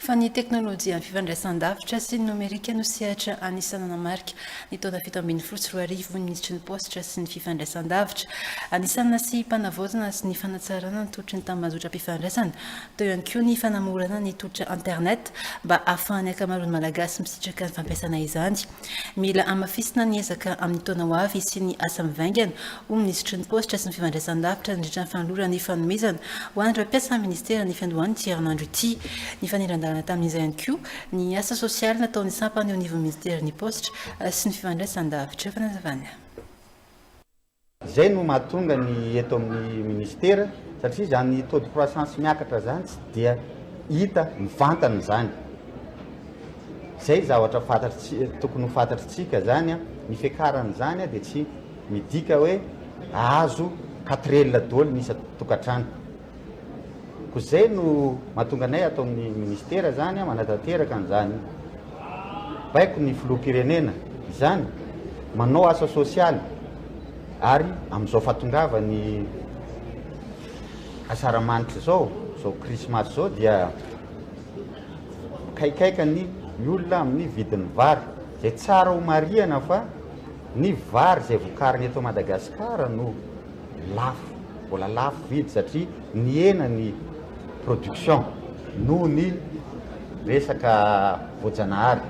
Fa ny teknolojian'ny fifandraisan-davitra sy ny nomerika no sehatra anisan'ny nanamarika ny taona 2017 ny minisitry ny Paositra sy ny fifandraisan-davitra. Anisan'ny nasiam-panavaozana sy ny fanatsarana ny tolotry ny tambajotram-pifandraisana. Teo ihany koa ny fanamorana ny tolotra internet mba ahafahan'ny ankamaroan'ny Malagasy misitraka ny fampiasana izany. Mila hamafisina ny ezaka amin'ny taona ho avy sy ny asa mivaingana, hoy minisitry ny Paositra sy ny fifandraisan-davitra nandritra ny fanolorana ny fanomezana ho an'ireo mpiasan'ny minisitera ny fiandohan'ity herinandro ity. Nifanindran-dalana tamin'izay ihany koa ny asa sosialy nataon'ny sampana eo anivon'ny minisiteran'ny Paositra sy ny fifandraisan-davitra. Fanazavana. Izay no mahatonga ny eto amin'ny ministera satria izany taux de croissance miakatra izany tsy dia hita mivantana izany. Izay zavatra fantatry tokony ho fantatritsika izany, ny fiakaran'izany dia tsy midika hoe ahazo quatre L daholo ny isan-tokantrano. Koa izay no mahatonga anay ato amin'ny ministera izany manatanteraka an'izany baiko ny filoham-pirenena izany, manao asa sosialy ary amin'izao fahatongavan'ny asaramanitra izao, izao krismasy izao dia mikaikaika ny olona amin'ny vidin'ny vary. Izay tsara ho marihana fa ny vary izay vokarina eto Madagasikara no lafo, mbola lafo vidy satria nihena ny production noho ny resaka voajanahary.